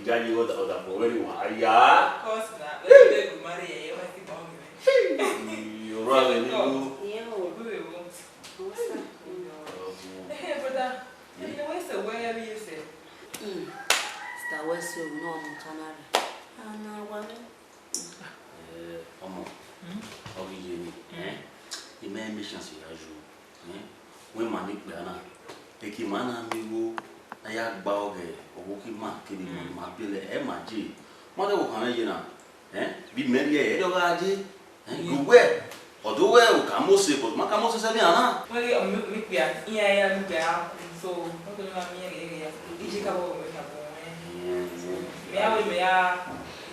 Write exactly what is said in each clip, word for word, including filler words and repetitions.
Jaye ọda ọda fo wẹ ni wa ya. Cause na, wẹ ni beg marry ye, wẹ ti bọ mi. Ọrọ avẹ ni lu. Ìyẹn ò. Obi we wo. Ó sà. Eh, brother, ẹni wẹ sẹ wẹ ya vbe ye sẹ. Hmm. Sister wẹ sẹ o, no, ọmọ tọ na rre. A na wa mwẹ. Eh, ọmọ, ọ ghi ye ni, eh? I ma miẹn chance ya yu, eh? Wẹ ma ni kpia na, eke ma na miẹn igho, a ya gba ọghẹ, ọvbokhan ima kevbe ima ni ma biẹlẹ, ẹ ma je. Ma dẹ vbe okhan mwẹ ye na, eh? Vbe imẹ rhie ẹre, ọ gha je, eh? Gu wẹ, ọdọ wẹ, u ka Mose, but ma ka Mose sẹ nian na. Wẹ ghe, mi, mi kpia, iran ya mi kpia, so, wẹ ghe ma miẹn ghe ghe ya, ije ka bọ wẹ ka bọ wẹ. Mẹ ya wẹ mẹ ya,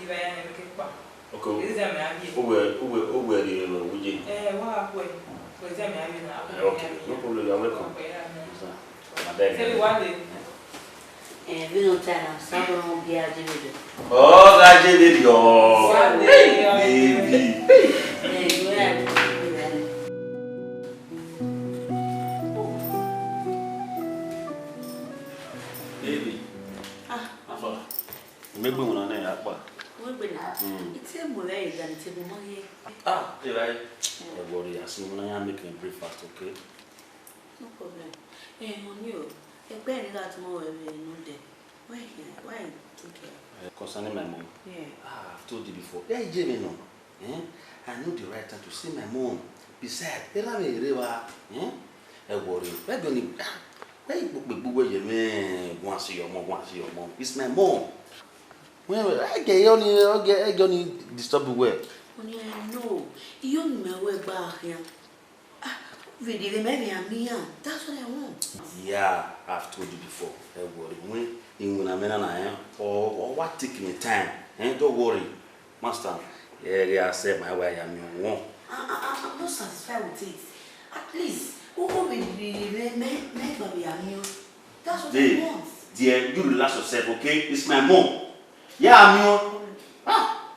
iva ya ne mẹ ke kpa. Okay. Ezi a mẹ a viẹ. Uwẹ, uwẹ, uwẹ rhie lọ vbe uye. Eh, wa khuẹ. Ezi a mẹ a viẹ na. Eh, okay. No problem, you are welcome. Yes, sir. Madam. Sẹ vbe wa le. Eh, vbene ọ ta na, sabọrọ ọ gie a je vberriọ. Ọ gha je vberriọ. Wa le. Baby. Eh, you are. Baby. Ah. Afa. Imẹ gbe winna nẹ ya kpa. Wẹ gbe na. Mm. I te mu rẹ da ni te mu ma ye. Ah, e right. Mm. Don't worry, as soon as I make a breakfast, okay? No problem. Eh, honey o, ẹgbẹ ni gha tuma wẹ vbe nu dẹ. Why, why you take care? Eh, concerning my mom? Yeah. Ah, I've told you before. Yeah, Jimmy, no. Eh? I know the right time to see my mom. Besides, erha mwẹ rre evba, eh? Ẹ worry, wẹ ghe ọni, ah, wẹ ikpokpo egbe uwẹ ye mwẹ, guan si ọmọ, guan si ọmọ. It's my mom. Wẹ, wẹ, ẹgẹ ọni, ẹgẹ, ẹgẹ ọni disturb uwẹ. Ọni, I know. Iye ọni mẹ wẹ gba khian. Ah, vbe rhie mẹ vbe a miẹn iran. That's what I want. Yeah, I've told you before. Ẹ worry, wẹ, iwinna mwẹ na na, eh? Ọ, ọ wa take me time, eh? Don't worry. Master, yeah, yeah, I said my wife, I mean, one. I, I, I, I'm not satisfied with it. At least, who, who will be, be, me, me, me, be, I mean, that's what I Babe, want. Dear, you relax yourself, okay? It's my mom. Yeah, I mean, ah,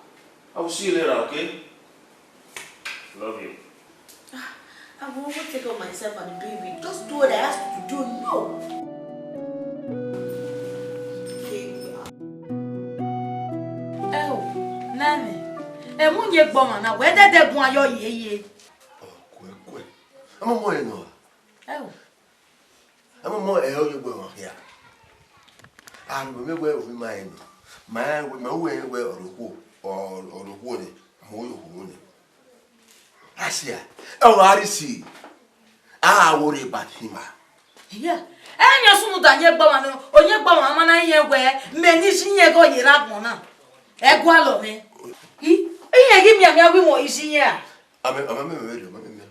I will see you later, okay? Love you. Ah, I will not take care of myself and the baby. Just do what I ask you to do. No. Ẹo, nani, ẹmwẹ uyin egbe ọmwa na, wẹ dẹdẹ guan yọ yeye. Ọ kuẹ kuẹ. Ọmọ ọmọ rẹ nọ. Ẹo. Ẹmwẹ ọmọ ẹre uyin egbe ọmwa hia. Aroẹmwẹ wẹ ovbi ima rẹ nọ. Ma, ma wẹ wẹ ọrokhuo, ọ, ọrokhuo nẹ, ma wẹ ọrokhuo nẹ. Asia, ọ gha rhie isi, a wo rre ba hin ima. Iya, ẹ yan sunu da uyin egbe ọmwa nọ, uyin egbe ọmwa ma na yẹn wẹ, mẹ ne I si yẹn ghe ọ ye rre agbọn na. Ẹ gualọ mwẹ. I, iran ghi mianmian wẹ I si yẹn a? Amẹ, amẹ, amẹ, amẹ, amẹ, amẹ.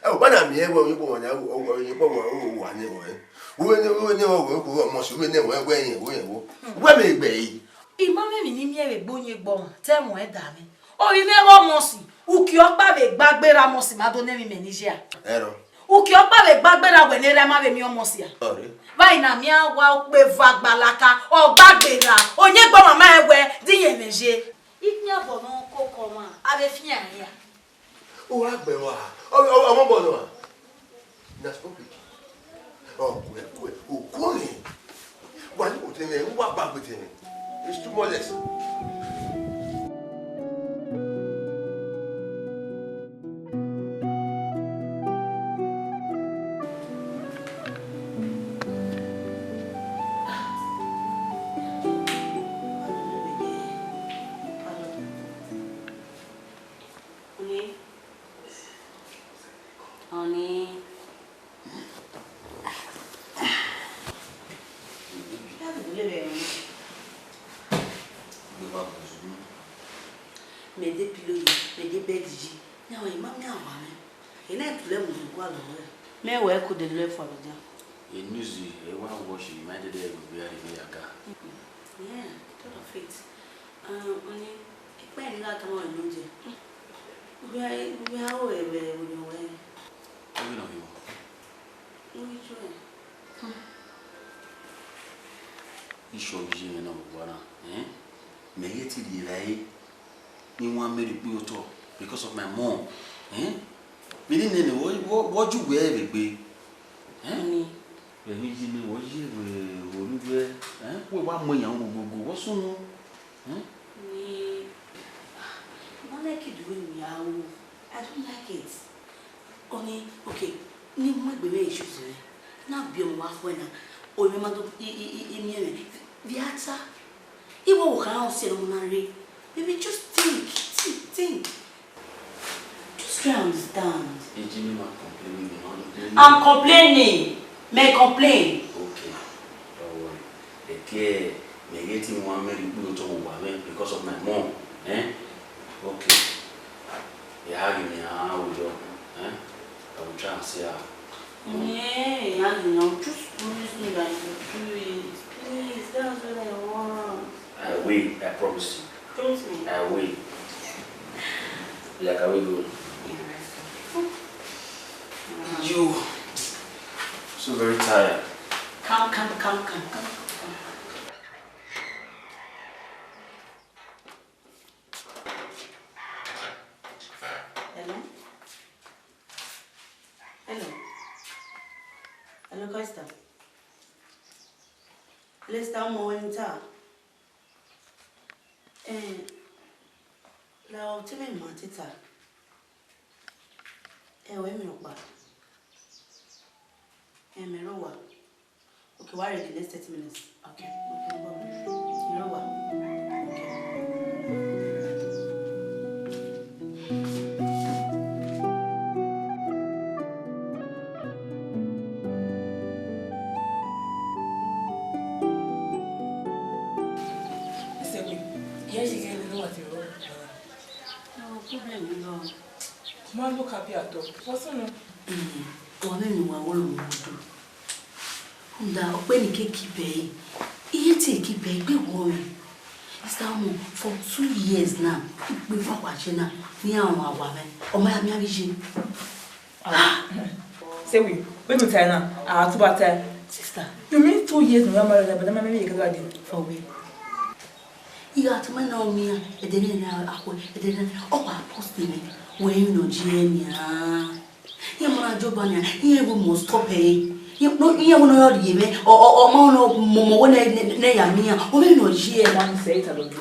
Ẹ, ọ ba na miẹn wẹ uyin egbe ọmwa na, uyin egbe ọmwa, uwa ne wẹ. Uwẹ ne, uwẹ ne wẹ, wẹ, wẹ, ọmọ si, uwẹ ne wẹ, wẹ yẹn, wẹ yẹn wo. Wẹ mẹ gbe yi. I ma mwẹ emwi ne I miẹn vbe egbe uyin egbe ọmwa, te ẹmwẹ da mwẹ. Ovbi mwẹ ghe ọmọ si, uki ọkpa vbe gba gberra ọmọ si ma do nẹ emwi mẹ ne I ya. Ẹrọ. Uki ọkpa vbe gba gberra wẹ ne erha ma vbe miẹn ọmọ si a. Ọre. Vbe a i na miẹn wa ukpe eva gbalaka, ọ gba gberra, uyin egbe ọmwa ma rẹn wẹ, de I yẹn mwẹ ye. Ikpia vọ ne ọ koko ọmwa, a vbe fian ẹre a? U gha gbe ẹre ọmọ bọ nọ a? Na stupid. Ọ kuẹ kuẹ, u kuẹ mwẹ. Wa ni otọ mwẹ, u wa ba gbe otọ mwẹ. It's too much. Honey. Honey. Mẹ de pillow yi, mẹ de bed yi, ne a wa ima miẹn awa mwẹ. Ena ẹtuẹ mu gualọ rẹ. Mẹ wẹ ko de lẹ fua vbe dia. Enuzi, e wa wash, ma dede ẹvbo vbe a rre vbe ya ga. Yeah, all of it. Um, ọni, ekpa ni gha tama wẹ nọ je. Ugbia, ugbia o ẹvbo ẹvbo ni wẹ. Obi nọ vbe mọ. Uyi ju ẹ. Isọ vbe iye mwẹ na vbe owa na, eh? Mẹ ghẹ te rhie evbare, ne I wan miẹn rhie ukpẹ otọ because of my mom, eh? Vbe nene vbe ọ, vbe ọ, vbe ọ ju wẹ vbe egbe, eh? Ọni, Ẹmwẹ Jimmy, wẹ ye vbe orhu wẹ, eh? Wẹ wa mu iyan ru gogo, wẹ sunu, eh? Ni, I don't like the way we are. I don't like it. Ọni, okay, ne I mu egbe mwẹ issues mwẹ, ne a biẹ ọmwa khuẹ na, ọ mwẹ ma do i, i, i, imiẹn mwẹ, vbe a ta? Iwẹ wo kha ọ sẹ ne ọmọ na rre? Baby, just think, think, think. Just try and understand. Eji, mẹ ma complain, mẹ ma complain. I'm complaining. Mẹ complain. Okay, don't worry. Ẹkẹ, mẹ ghẹ te wan mẹ rhie ukpunu otọ vbe owa mwẹ because of my mom. Eh? Okay. Ya ghi mẹ a ru yọ. Eh? I will try and see her. Yeah, yeah, you know, just promise me that you will do it. Please, that's what I want. I will, I promise you. Promise me. I will. Yeah, can we go? You so very tired. Come, come, come, come, come, come. Hello? Hello? Hello, Costa? Hello, Esther, ọmọ wẹ ne I ta? Eh, la ọ te mwẹ ma te ta. Ẹ, wẹ miẹn ọkpa. Ẹ, mẹ rre owa. Okay, wa rre the next thirty minutes. Okay, okay, no problem. Mẹ rre owa. Okay. Ẹsẹ mi, ìyá yìí gẹ́gẹ́ ló wà tí ọ̀rọ̀ rẹ̀. No problem, no. Ma look happy at all. What's wrong? Ọmọ mi wà wọ́n lòun ọdún. Nda, ọkpẹ ni ke ki bẹe. Iye te ki bẹe, gbe wọ rẹ. Sister Omo, for two years now, ikpe fa wa che na, ni a wan wa mẹ. Ọmọ ya mi a ghi ye. Ah. Say we, we do tie now. Ah, too bad tie. Sister. You mean two years now, my brother, but my baby, you can't do it. For we. Iye a tama na omian, ẹdẹ ne a khue, ẹdẹ ne ọ wa post me. Wẹ emwi ne ọ ye nian. Iye ma na joba nian, iye we must stop her. Iye no, iye we no yọ rhie mwẹ, ọ, ọ, ọ ma no momo wẹ ne, ne, ne ya mian. Ọ mwẹ emwi ne ọ ye. One second, I don't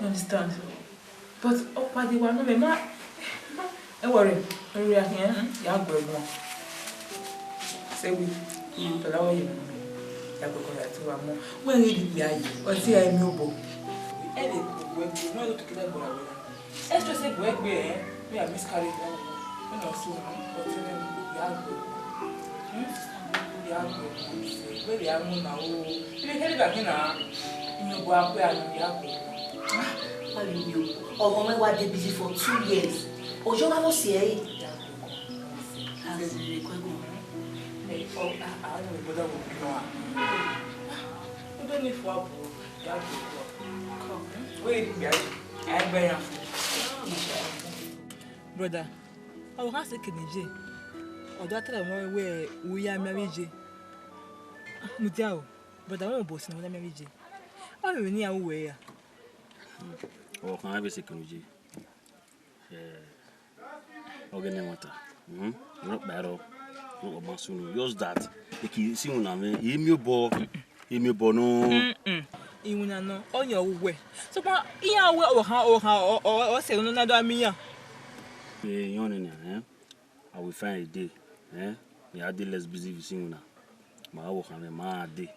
understand. But ọkpa de wa nọ mẹ, ma, ma, ẹ wọrẹ, ẹ wọrẹ, ya gbe ẹguọn. Say we, tọla wẹ ye mu, ya gbe ẹguọn ya te wa mu. Wẹ ghi di kpia yi, ọ te ya miẹn obọ. Ẹ lè koko ẹgbe, wẹ ló tẹkẹlẹ ẹgbe ra wẹ na. Ẹ sọ sẹ ẹgbe ẹgbe ẹ, wẹ ya miscarriage na. Wẹ na so, ọ te ya gbe. Hmm? Ya gbe, wẹ ya mu na o. Ibi kẹdẹ ba kina, inu obọ akue a ya gbe. Ah, why you? Ọmọ mwẹ wa dey busy for two years. Ojo na mo si ẹre. Azẹrẹ kọ ẹguọn. Ẹ, ọ, a, a, no bother with you. Udo ni fua bro. Ya gbe. Come. Wẹ ya gbe. A gbe ya. Brother, ọ wa se kene je. Ọ da tara mwẹ wẹ u ya miẹn avbe je. Mudia o, brother, wẹ obọ sin ne u ya miẹn avbe je. Ọ vbe ne iran ru wẹ ra? Ọ khan vbe se kene je. Eh, ọghe ne ẹmwata. Mhm. Rhọkpa ẹrọ. Rhọkpa ma sunu. Just that. Eki si iwinna mwẹ, I miẹn obọ, I miẹn obọ nọ. Mm-mm. Iwinna nọ, ọni ọ ru wẹ. Sokpan iran wẹ ọ khan, ọ khan, ọ, ọ, ọ sẹ ne ọ na do miẹn iran. Eh, iran nene, eh? I will find a day, eh? I a dey less busy with iwinna. Ma wo khan mwẹ, ma dey.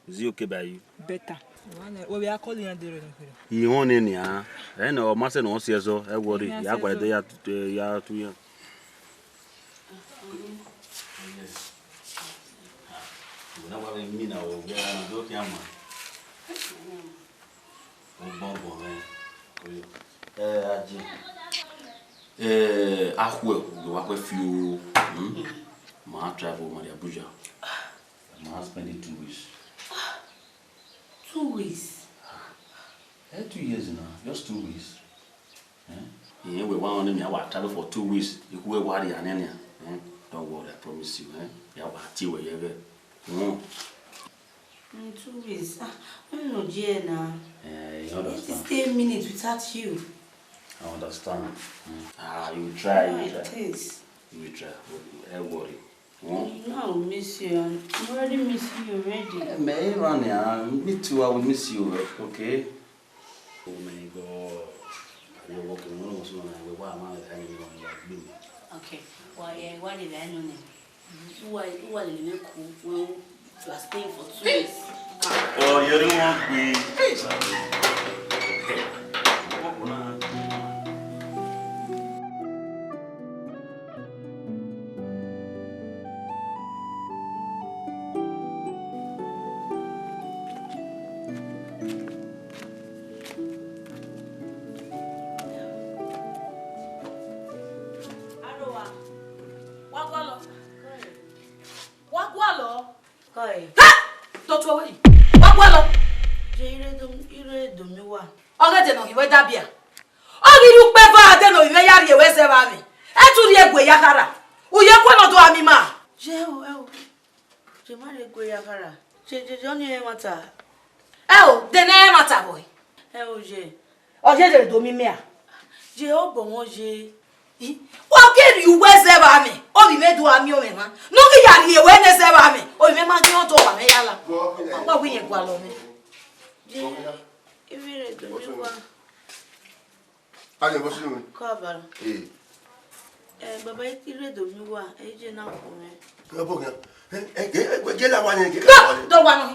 Is it okay by you? Better. Wẹ vbe a call iran dee rẹ ne okhuo? I họn nene nian. Ẹ nọ, ọ ma sẹ ne ọ si ẹzọ, ẹ worry. Iran ya si gua ẹzọ. Ẹdẹ ya tu, ya tu iran. Yes. Wẹ na wa vbe mina o, vbe a na do khian ma. Ọgbọngbọn mwẹ. Ẹ, Aje. Ẹ, akhuẹ, ugbẹn wa khuẹ fioo. Hmm? Ma travel, ma rrie Abuja. Ma spend two weeks. Two weeks? Eh, two years now, just two weeks. Eh? Iye wẹ wa rọnmwẹ, I wa travel for two weeks. Ikhuẹ wa rria nẹ nian. Eh? Don't worry, I promise you. Eh? Ya wa tie wẹ ye ẹghẹ. Hmm. In two weeks. Ah, I'm not there now. Eh, you understand? It is ten minutes without you. I understand. Mm. Ah, you will try, you will try. It is. You will try. Don't worry. Hmm? You know I will miss you. I already miss you already. Eh, man, run now. Me too, I will miss you, eh, okay? Oh my God. I love working. One of those ones, I will, why am I, I don't know, like, me. Okay. Why, eh, why did I know name? Who are, who are the men who, who you are staying for two days? Oh, you don't want me. Arowa, wa gualọ. Wa gualọ. Kọe. Ha! Dọtuẹ wẹ yi. Wa gualọ. Je ire do, ire do mi wa. Ọ ghe de ne ọ ghi wẹ da bia. Ọ ghi rhie ukpẹ eva de ne ovbi mwẹ ya rhie wẹ zẹ vbe amẹ. Ẹ tu rhie gue ya khara. U ye kuẹ ne ọ do a mi ma. Je o, ẹ o. Je ma rhie gue ya khara. Je, je, je, ọni ẹmwata. Ẹ o, de ne ẹmwata vbọ? Ẹ o, je. Ọ ye de do mi mẹ a? Je, ọ bọ wọn ye. I, wa ke rhie uwẹ zẹ vbe amẹ, ovbi mwẹ do a miẹn ọmwẹ mwa. Ne ọ ghi ya rhie wẹ nẹ zẹ vbe amẹ, ovbi mwẹ ma ghi ọdọ wa mwẹ ya la. Ọkpa wẹ iyẹn gualọ mwẹ. Je, ivbi rre do mi wa. Ayọ, bọ sunu mwẹ. Kọ abalọ. Eh. Eh, baba, ivbi rre do mi wa, ẹ i je na kọ mwẹ. Kẹ bọ ghian. Eh, eh, eh, eh, je la wa ni, je la wa ni. Dọ wa nọ.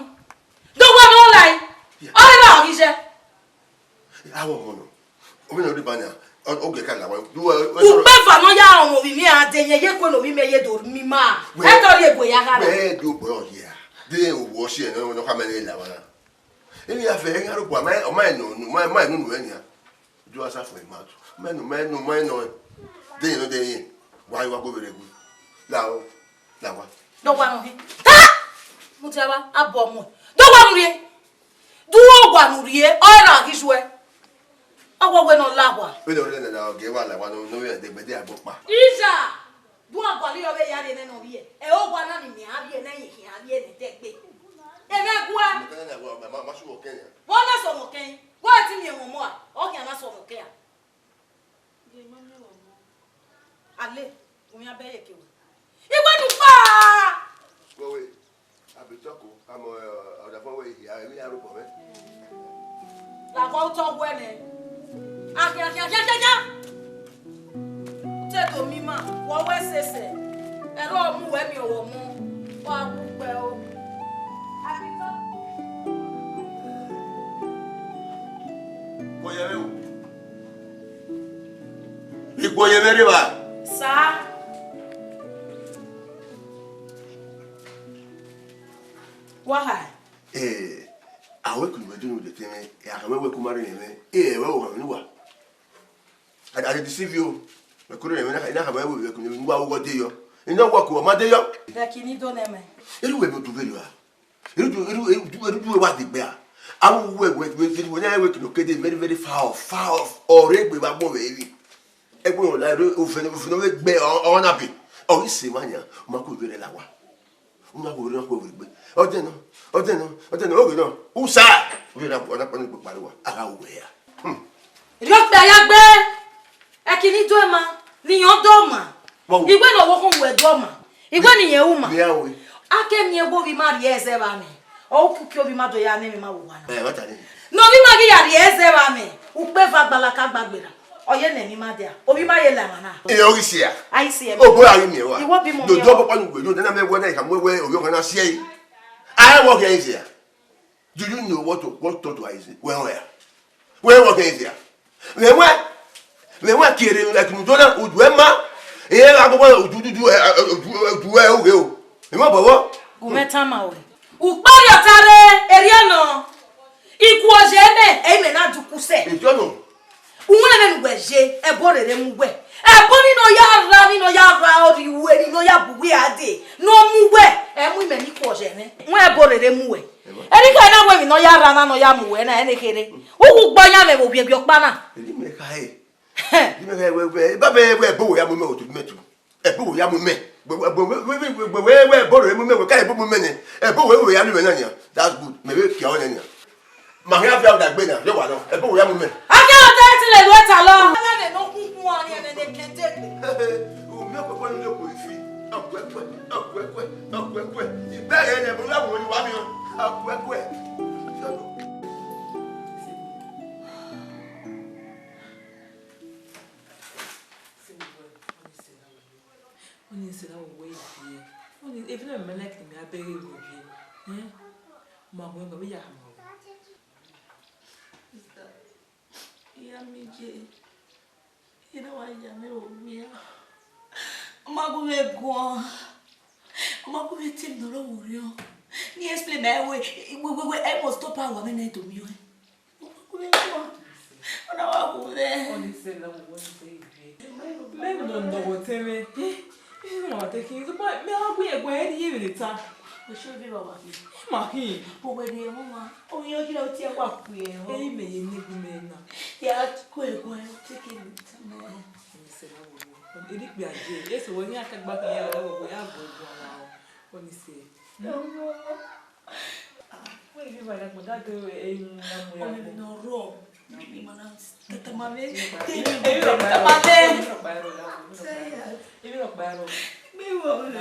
Dọ wa nọ lai. Ya. Ọ rẹ ba ọ ghi jẹ. Awọ ọmọ nọ. Ovbi na ri ba nia. Ọ, ọ gẹ ka la wa. Du, eh, eh, Ukpẹ eva ne ọ ya rọnmwẹ ovbi mwẹ a de yẹn, ye kue ne ovbi mwẹ ye do mi ma. Wẹ, ẹ tọ rhie gue ya gha ra. Wẹ do bọ ye a. De owọ si ẹnẹ, ọ nọ kha mẹ ne la wa na. Emwi ya fẹ, ẹ gha ro bua, ma, ọ ma nọ, ma, ma nunu ẹ nia. Do asa fo ma tu. Ma nọ, ma nọ, ma nọ. De yẹn nọ, de yẹn. Wa, wa go vbe rre gu. La o, la wa. Dọ wa nọ hin. Ta! Mudia wa, abọ mu. Dọ wa nọ hin. Duo wa nu rrie, ọ ra ghi juẹ. Ọ wa wẹ ne ọ la wa. Vbene ọ rre nẹ na, ọ gie wa la wa ne, ne ọ vbe degbe de agbọn kpa. Iza! Du a gualọ irẹn ọvbe ya rrie nene ovbiẹ. Ẹ, owa na ni miẹn avbiẹ nẹ, I khian avbiẹ nẹ dẹgbe. Emẹ guẹ. Mo kẹnẹ na, ma, ma, ma sẹ ọmọ kẹn ya. Vbọ na sẹ ọmọ kẹn? Wẹ ti miẹn ọmọ a, ọ khian na sẹ ọmọ kẹn a. Ale, u miẹn abẹ ye ke wẹ. Iwẹ nu kpa! Wẹ wẹ, a be talk o, a mọ, eh, ọdafọn wẹ hia, emwi ya rhobọ mwẹ. Lavọ otọ wẹ nẹ. Akhian, akhian, akhian, akhian, akhian. Te do mi ma, wọ wẹ sẹsẹ. Ẹre ọ mu wẹ miẹn ọmọ, wa wu kpẹ o. A be talk. Kọ yẹ vbe o. Ikhuo ye vbe rre evba. Sa. Wa ha. Eh, a wẹ kunu vbe dunu de tẹmwẹ, a khama wẹ ku ma rre mwẹ, eh, wẹ wo ghan vbe uwa. I, I dey deceive you. Wẹ ku rre mwẹ na, na khama wẹ kunu vbe uwa wo de yọ. Ina wa ku ọ ma de yọ. Vẹ kini do nẹ mẹ. Eru wẹ do vbe rua. Eru, eru, eru, eru wa degbe a. Awu wẹ, wẹ, wẹ, wẹ, wẹ, wẹ, kilo kede very, very far off, far off. Ọre egbe vbe agbọn vbe eri. Egbe wọn la, eru, ofẹn, ofẹn vbe gbe ọ, ọ na be. Ọ ghi se ma yan, ma ko vbe rẹ la wa. Una ko vbe rẹ ko vbe gbe. Ọdẹ nọ, ọdẹ nọ, ọdẹ nọ, oge nọ. Usa! Vbe na, ọ na kpọnọ ikpokpari wa. Agha wẹ ya. Hmm. Rhiọkpia ya gbe, ẹki ni do ma, ne irẹn do ma. Vbọ wo? Iwẹ ne ọvbokhan wẹ do ma, iwẹ ne irẹn ru ma. Vbe a we? A ke miẹn wẹ ovbi ma rhie ẹzẹ vbe amẹ, ọ kuki ovbi ma do ya ne emwi ma vbe owa na. Ẹ, wa ta ni. Ne ovbi ma ghi ya rhie ẹzẹ vbe amẹ, ukpẹ eva gbalaka gbagberra, ọ ye ne emwi ma dia, ovbi ma ye la emwa na. Ẹ, ọ ghi sia. A i si ẹmwẹ. Obo ra ghi miẹn wa. Iwọ bi mọ miẹn wa. Dodo ọkpọkpa ne uwẹ yo, nana mẹ wẹ na, I ka mu wẹ ovbi ọkhan na si ẹre. A i wọ khian sia. Do you know what, what thought I say? Wẹ rẹn ọre a? Wẹ rẹn ọre kẹ sia? Vbe wẹ, vbe wẹ kere like nudo na, udu ẹ ma, ẹ gha gbọgbọ udu, udu, udu, udu ẹ oghe o. Vbe wẹ bọbọ? Gu mwẹ tama ruẹ. Ukpariọ ta rre, erriọ nọ. Ikuo ye mẹ, ẹ i mẹ na duku sẹ. Erriọ nọ. Uwẹ vbene uwẹ ye, ẹbọ rere mu uwẹ. Ẹbọ ni nọ ya ra, ni nọ ya ra ọrri uwẹ, ni nọ ya bu uwẹ a dee, ne ọ mu uwẹ, ẹ mu imẹ ni ikuo ye mwẹ. Wẹ ẹbọ rere mu uwẹ. Ẹmwẹ. Erriọ na wẹ emwi ne ọ ya ra na, ne ọ ya mu uwẹ na, ẹne kherhe. Uwu gbe ọyan mwẹ vbe ovbiẹngiẹ ọkpa na. Erriọ mẹ kha hẹ. Erriọ mẹ kha hẹ, wẹ, wẹ, eba mẹ, wẹ ẹbọ wẹ ya mu mẹ otu mẹ tu. Ẹbọ wẹ ya mu mẹ. Wẹ, wẹ, wẹ ẹbọ rere mu mẹ, wẹ ka ẹbọ mu mẹ nẹ. Ẹbọ wẹ, wẹ ya mu mẹ na nian. That's good. Mẹ vbe kia ọnẹ nian. Ma khian via odagbe na, yọ wa nọ. Ẹbọ wẹ ya mu mẹ. A khian ọta ẹtin lele uwẹ ta lọ. Ẹmwẹ ne ọ khunkhuẹn ọnii, ẹmwẹ ne kẹdegbe. U miẹn ọkpọkpọ ni loko ifi. Ọkuẹkuẹ, ọkuẹkuẹ, ọkuẹkuẹ. Ibẹghe ne ẹbun na wo ni wa miẹn. Ọkuẹkuẹ. Ọni sẹ na wẹ wẹ ibiẹ. Ọni evbi na mẹ like ne mẹ a bẹghe wẹ ibiẹ. Ẹn? Ma wẹ ma vbe ya hama wẹ. Sister, iya mi je. Ina wa ya mẹ vbe owian. Ọ ma gu mwẹ guan. Ọ ma gu mwẹ te emwi ne ọ rre vbe orhiọn. Ne I explain mẹ wẹ, wẹ, wẹ, wẹ, I must stop her, wa mwẹ ne I do miẹn ọẹn. Ọ ma gu mwẹ guan. Ọ na wa gu mwẹ. Mẹ nọ nọ wẹ ọtẹn mwẹ. Ẹ, ẹ ma te khin, mẹ a gu ẹguae ẹre ye vbe ta. Wẹ si ovbi baba khin. Ẹ ma khin. Wẹ wẹ ne ọmọ ma. Oyin oyi na tie wa kue ẹre. Ẹ i mẹ ye ne gu mẹ na. Ya ku ẹguae te ke ne ta mẹ. Eni ikpia je, eso wẹ ni a ka gba khin ya, wẹ ya gu ẹguae na, ọ ni sẹ. Wẹ ivbi vbe na kpọda do, e, e, na mu ya. Ọmọ ne ọ rrọọ, ne ima na tata ma vbe, te ivbi vbe tata ma vbe. Ivbi rhọkpa ẹrọ. Ivbi rhọkpa ẹrọ. Ivbi rhọkpa ẹrọ. Ivbi rhọkpa ẹrọ. Ivbi rhọkpa ẹrọ. Ivbi rhọkpa ẹrọ.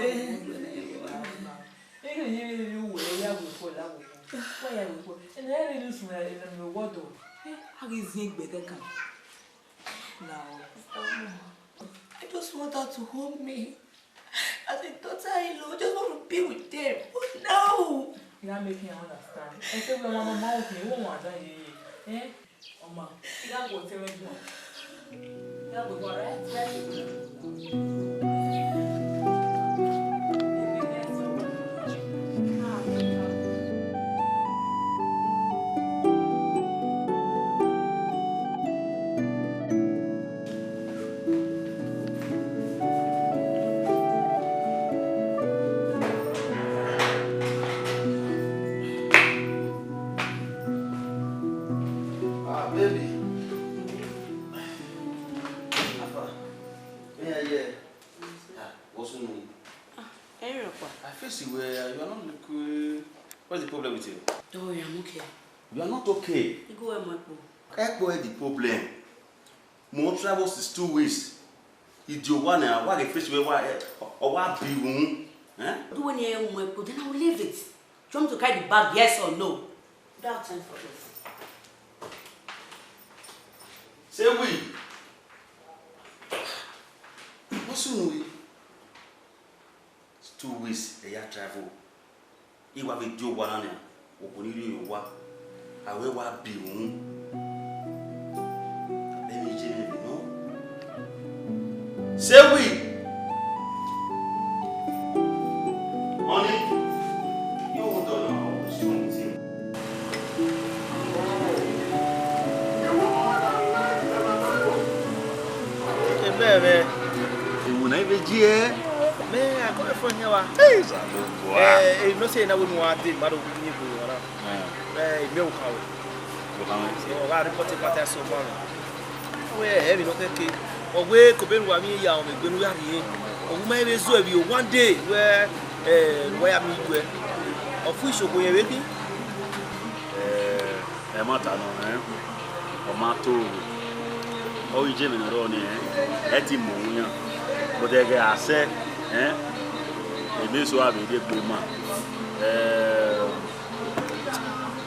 Ivbi rhọkpa ẹrọ. Ivbi rhọkpa ẹrọ. Why are you go? And I really lose my, my word. Eh, how is it better can? Now. I just want her to hold me. As a daughter-in-law, I just want to be with them. But now, you are making her understand. I say, well, my mama, okay, we want that, yeah, yeah. Eh? Oma, you don't go tell me more. You don't go, right? Right? Ah, baby. Afa. Yeah, yeah. Ah, what's wrong? Ah, Eri ọkpa. I feel see where you are not looking. What's the problem with you? Oh, yeah, I'm okay. You are not okay. Igu ẹ mu ẹkpo. Ẹkpo is the problem. Mo travel since two weeks. Idio wa na, wa ghe face wẹ wa, eh, ọ wa bi wu. Eh? Do when you mu ẹkpo, then I will leave it. Do you want me to carry the bag, yes or no? Don't have time for this. Say we. What's wrong with? Two weeks, ẹ ya travel. I wa vbe die owa na nian, okhuo ni rhie owa, a wẹ wa bi unu. Abẹ ne I ye mwẹ vbe nọ. Sewi! Honey, you hold on now, I will soon with you. Ẹgbẹ mwẹ. Iwu na i vbe ji ẹre. Mẹ, I come from here, wa. Hey, Zalogua. Eh, eh, you know say na we no wan dey, ma do we need go, wa na. Eh. Eh, me o kawe. Go kawe. So, wa report it back to someone. Wẹ, ẹ vbe nọ kẹkẹ. Ọ wẹ, kobe ne uwa miẹn ya, ọ vbe gbe ne uwa rhie. Ọ wu ma vbe zẹ vbe one day, wẹ, eh, ne uwa ya miẹn uwẹ. Ọ fu isoko yẹn vbe khin. Eh, ẹmwata nọ rẹn, ọ ma to oro. Ọ ghi je emwi ne ọ rrọọ nii, eh, ẹ ti mu ohu yan. But ẹghẹ a sẹ, eh, emwi eso a vbe rhie egbe ma. Eh,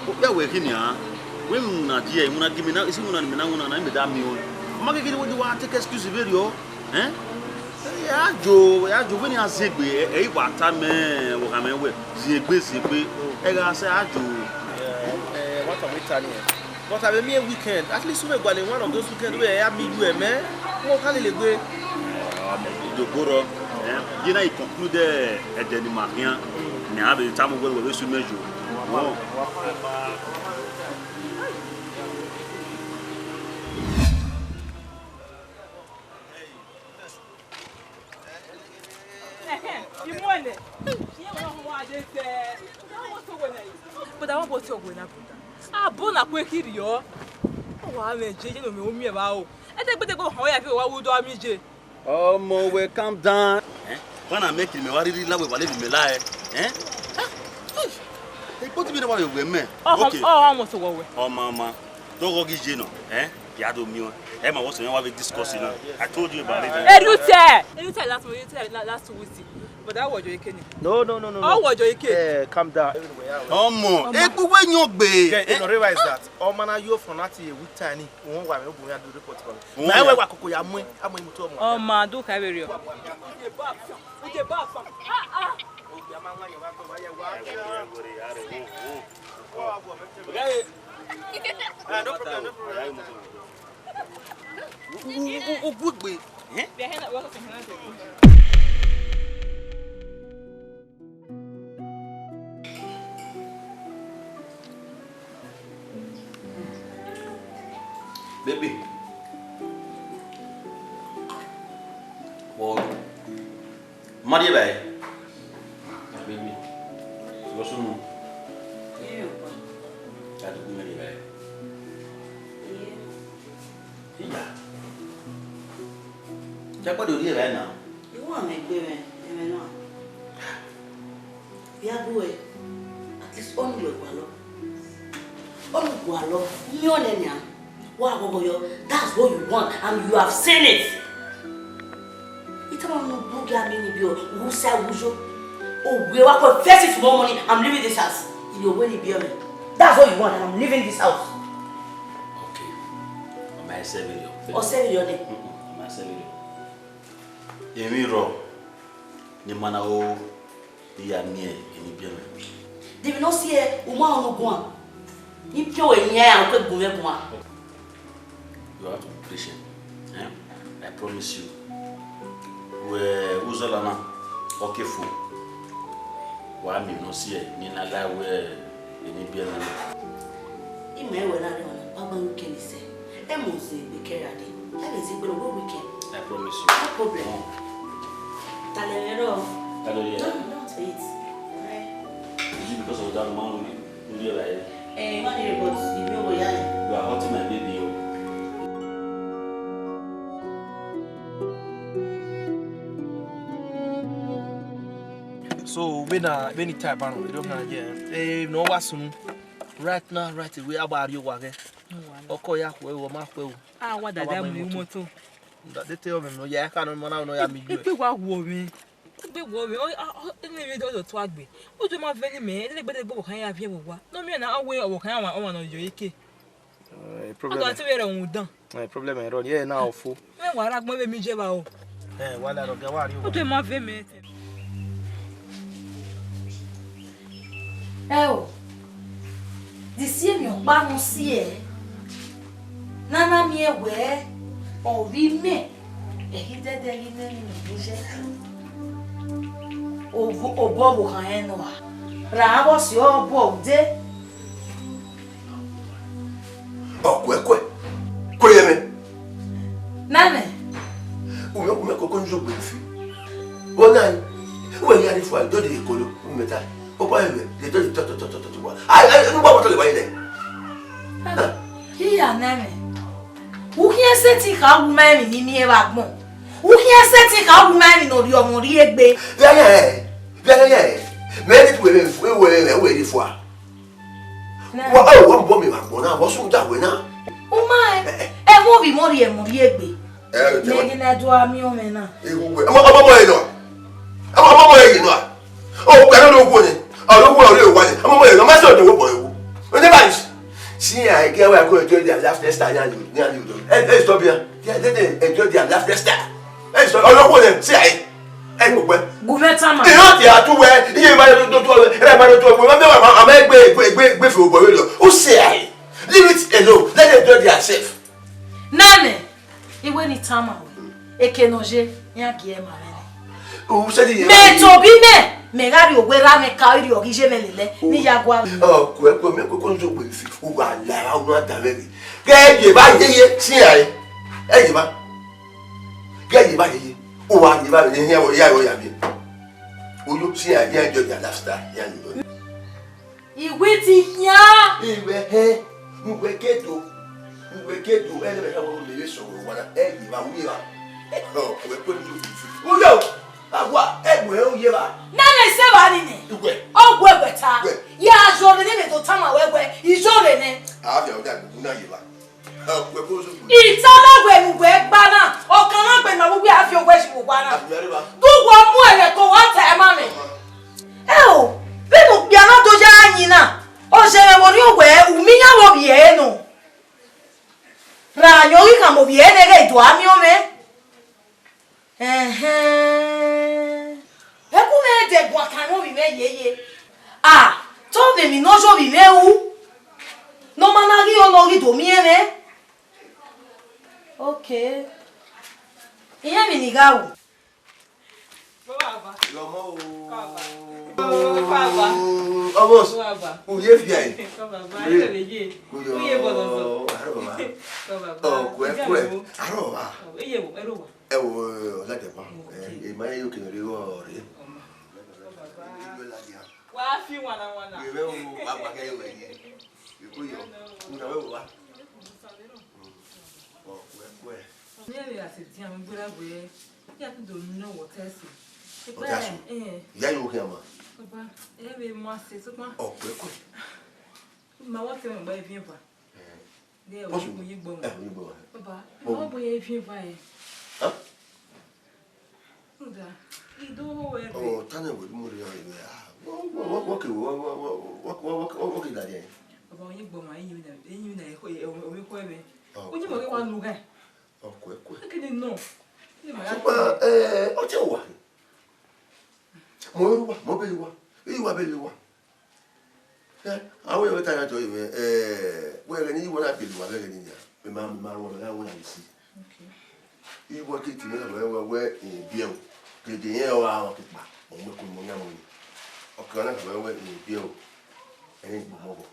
okpia wẹ khin nian, wẹ iwinna die, iwinna gi mẹ na, isi iwinna ne imẹ na winna na, imẹ da miẹn ọẹn. Ọ ma ghi ghi wẹ wa take excuse vberriọ, eh? Ya jo, ya jo, vbene a ziegbe, ẹ, ẹ i wa ta mẹ, vbe okhan mwẹ wẹ, ziegbe, ziegbe, ẹ gha sẹ a jo. Eh, eh, what are we turning here? But I be me weekend. At least we go one of those weekend where I meet you, eh, man. Wo ka lele gbe. Idogboro, eh, ye na i conclude, eh, ẹdẹ ne ima khian. Mẹ a vbe tama uwẹ wẹ vbe su mẹ yo. Wọ. But I wan go see Ogwena, brother. Abo na kue kiri o. Wa me je je no me o mi e ba o. E de gbe de gbe ho ya fi wa wu do mi je. Ọmọ wẹ, calm down. Eh? Wa na make mẹ wa riri la wẹ wa le mẹ la ẹ. Eh? Ah, ah. E kpo ti bi ne wa vbe wẹ mẹ. Oh, okay. Oh, ọmọ so wẹ. Ọmọ, ọmọ. Dọghọ ghi ye nọ, eh? Ya do miẹn ọẹn. Ẹ ma wọ sẹ wa vbe discuss na. I told you about it. Erutẹ! Erutẹ last week, Erutẹ la-, last week. But that was your ike ni. No, no, no, no, no. How was your ike? Eh, calm down. Ọmọ, egbe uwe yan gbe. Get, you know, realize that. Ọmọ na yo from that a week time ni. Wọ́n wà mí, ó bùn yà dúró report kọ. Na wẹ wà kòkò ya mú, a mú imú tó ọmọ. Ọmọ, do ka vbe rriọ. No problem, no problem. Ogugbe. Baby. Well, Mari bai. Baby. Sọsunu. Iye pa. Ka tu ku Mari bai. Iye. Iya. Cha pa do ri bai na. Iwu a mẹ gbe mwẹ, ẹmwẹ na. Ya gu ẹ, at least ọnii wẹ gualọ. Ọnii gualọ, miẹn ọnii nian. Wa ghọghọ yọ, that's what you want and you have seen it. Ita ma nu bu ga mi ni bi o, wu sa wu jo. O we wa ko first thing tomorrow morning, I'm leaving this house. Ini owe ni bi o mi. That's what you want, I'm leaving this house. Okay. Ọ ma sẹ vberriọ. Ọ sẹ vberriọ nẹ. Mm-mm, ọ ma sẹ vberriọ. Emwi rrọọ ne ima na ro, I ya miẹn eni biẹ mwẹ. De emwi ne ọ si ẹe, u ma rẹn ọnii guan. Ne I piẹn ruẹ yan, u ke gu mwẹ guan. You have to be patient. Eh? I promise you. Wẹ uzọla na, ọ ke fo. Wa miẹn emwi ne ọ si ẹe, ne I na la wẹ eni biẹ mwẹ na. Ima ẹwẹ na rre ọna, kpagba ru kẹn ni sẹ. Ẹ mọ zẹ egbe kẹre a dee. Ẹ vbe zẹ egbe ne ọ wẹ weekend. I promise you. No problem. Talẹ mwẹ rrọọ. I don't hear. No, not for it. Is it because of that man we, we live like? Eh, man, but you know what, yeah. You are hurting my baby, oh. So, when I, when the type, I don't know, you don't know, yeah. Eh, no, what's soon? Right now, right away, about you, wa ghe. Ọkọ ya khuẹ o, ọ ma khuẹ o. A wa dada mu imoto. Nda de te ọmọ nọ ya ka nọ mọ na nọ ya mi ju. Egbe wa wo mi. Egbe wo mi. O, a, o, eni vbe do do tu agbe. O jo ma vẹ ni mẹ, ele gbe de gbe ọvbokhan ya viẹ vbe owa. No mi na awe ọvbokhan ya wa, ọmwa nọ yọ ike. Eh, problem. Ado ati vbe rẹ uhunmwu dan. Eh, problem ẹre ọ ni, ẹ na ọ fo. Mẹ wa ra gbọn vbe mi je vba o. Eh, wa la rọ gẹ wa ri o. O jo ma vẹ mẹ. Ẹ o, de isi emwi ọkpa ne ọ si ẹe, ne a na miẹn wẹẹ, ọ vbe imẹ, ẹhi dẹdẹ ghi nẹ emwi ne ọ ye. Obọ, obọ ọvbokhan rẹn nọ a, ra vbe ọ si ọ bu ude. Ọ kuẹ kuẹ, kuẹ ye mwẹ. Nana. Umẹ, umẹ koko nzo gbe fi. Wọ na, wẹ ya ni fua, do de kolo, umẹ ta. O ba ye, de do de tọ, tọ, tọ, tọ, tọ, tọ, wa. Ai, ai, nu ba wọ tọ le wa yi nẹ. Iya nana. U khian sẹtin kha wu ma emwi ni miẹn vbe agbọn. U khian sẹtin kha wu ma emwi ne ọ rhie ọmọ rhie egbe. Vẹ ya ẹ, vẹ ya ẹ. Mẹ ni tu wẹ, wẹ, wẹ, wẹ, wẹ, wẹ, fua. Wa, ọ, wa bọ mi vbe agbọn na, vbọ sunu da wẹ na? U ma ẹ, ẹmwẹ ovbi mọ rhie ẹmwẹ rhie egbe. Ẹ, ẹ, mẹ ghi na do a miẹn ọmọ na. Ewu wẹ. Ọmọ, ọmọ, ọmọ ẹ nọ. Ọmọ, ọmọ, ọmọ ẹ nọ. O, pẹ̀lú ló wọ ni. Ọ̀rọ̀ wọ, ọ̀rọ̀ wọ ni. Ọmọ, ọmọ ẹ nọ. Má sọ ọ̀dọ̀ wọ bọ̀ ẹ wo. Ó ní báyìí. Sí àìkẹ́ wa kó enjoy their life next time, ní àlè, ní àlè òdò. Ẹ, ẹ, stop here. They, they, they enjoy their life next time. Ẹ, stop. Ọ̀rọ̀ wọ ni, sí àì. Ẹ, gbogbo ẹ. Gùnmẹ́ tán mà. Ìran ti àtúwẹ̀, iye ìbára tó tó tó, ẹ bá tó tó, ẹ bá mẹ́wàá, àmọ́ ẹ gbé, gbé, gbé, gbé fèrè bọ̀ yóò lọ. Ó ṣe àì. Leave it alone. Let them enjoy their self. Nana, iwe ni tama wẹ, eke ne ọ ye, iran gie ma mwẹ nẹ. U sẹ di. Mẹ tobọ imẹ, mẹ gha rhie owa erha mwẹ ka, ọ rhie ọghe iye mwẹ lele, ne I ya gua. Ọ, kuẹ, kuẹ, mẹ koko nzo gbe fi, u gha la ra, u na da mwẹ ghe. Ghẹ ye ba yeye, si iran re. Ẹ ye ba. Ghẹ ye ba yeye. U wa ye ba yeye, iran ya ya mi. Uyo, si iran, iran enjoy their lifestyle, iran enjoy. Iwe ti khian. Iwe hẹ, uwe ke do, uwe ke do, ẹnẹ mẹ kha wẹ ne vbe sọ wẹ wa na, ẹ ye ba, u ye ba. Ọ, wẹ ko ni yo. Uyo, awa, ẹ wẹ u ye ba. Nana, ise ba ni nẹ. Uwe. Ọ wẹ wẹ ta. Wẹ. Ya jọ ne ne mẹ do tama wẹ wẹ, ijọ rẹ nẹ. A fi awuda gbogbo na ye ba. Ọ, wẹ ko so. Itama wẹ ne uwẹ gba na, ọ kan na gbe ma vbe uwẹ a fi owẹ si vbe owa na. A fi mẹ re ba. Du wọ mu ẹghẹ ko wa ta ẹ Ẹhẹn. Ẹ gu mwẹ dẹ guan kan ne ovbi mwẹ yeye. A, te ovbi emwi ne ọ ye ovbi mwẹ ru, ne ọ ma na ghi ọ ne ọ ghi do miẹn mwẹ. Okay. Iran emwi ne I gha ru. Baba. Yọmọ o. Baba. Baba. Almost. Baba. Uye fia yi. Baba. Uye. Uye bọlọsọ. Arọ baba. Baba. Ọ, kue, kue. Arọ baba. Iye wo, ẹro wa. Ẹ wo, ọlẹdẹ pa. Okay. Ẹ, ẹ ma ye okene rre rọ rre. Ọmọ. Baba. Wa fi wana wana. Ye vbe wo, wa gba kẹ ye wẹ ye. Iko yo. Una we wo wa. Ọ, kue, kue. Ọni ẹvbo a sẹ dian, u gberra wẹẹ, iran te do nọ wẹ otọ ẹse. Otọ ẹse? Ẹhẹn. Iran yo khian ma? Baba, ẹ vbe ma sẹ, sokpan. Ọ, kue, kue. Ma wa tẹ mwẹ gba eviẹn eva. Ẹhẹn. Ghẹ, bọsu, u ye gbọ mwa. Ẹ, u ye gbọ mwa. Baba, ma wa bu ye eviẹn eva ẹ. Hẹn? Rhunmwuda, I do ho ẹre. Ọ, ta nẹ wẹ, mu rhie ọnrẹn wẹ, ah, wọ, wọ, wọ, wọ ke, wọ, wọ, wọ, wọ, wọ, wọ, wọ ke da rẹn. Baba, u ye gbọ mwa, eyin na, eyin na, ẹmwẹ, ẹmwẹ, ẹmwẹ, ẹmwẹ. Ọ, u ye mọ ghe wa nu ghẹ. Ọ, kue, kue. Ekene nọ. Sokpan, ẹ, ọ tie uwa. Mọ ru uwa, mọ bele uwa. Ẹ, uwa bele uwa. Ẹ, a wẹ wẹ ta ya tọ yẹ mwẹ, ẹ, wẹ ẹghẹ ne I wa na bele uwa vbe ẹghẹ ne I ya. Mẹ ma, mẹ ma ru ọmwa gha wẹ na isi. Okay. I wa ke tie mwẹ na wẹ, wẹ, wẹ, e, biẹ o. Dede irẹn ọ gha mwẹ ke kpa, ọ mu ẹko mu yan mu ni. Ọ ke na wẹ, wẹ, e, biẹ o. Ẹre I gbe ọmọ vbọ.